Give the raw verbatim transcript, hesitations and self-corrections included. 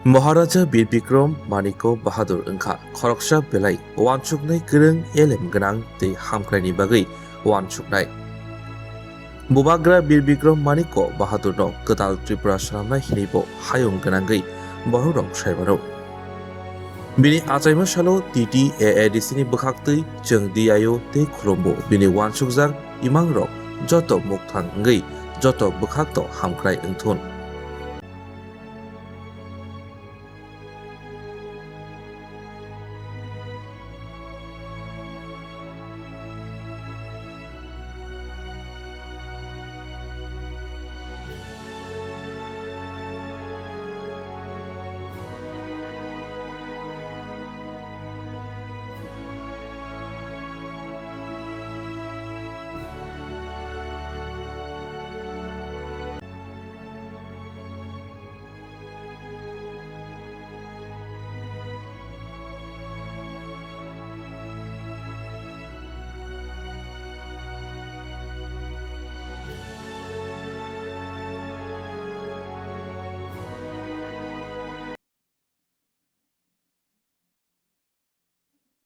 Maharaja Bir Bikram Manikya Bahadur wngkha khoroksa belai uansuknai kwrwng, elem gwnang tei hamkraini bagwi uansuknai. Bubagra Bir Bikram Manikya Bahadurno kwtal Tripura swnamnai hinwibo hayung gwnangwi bororok sai mano. Bini achaima salo T T A A D C ni bwkhaktwi chwng D I O tei khulumbo bini uansukjak imangrok joto mukthang wngwi joto bwkhakto hamkrai wngthun.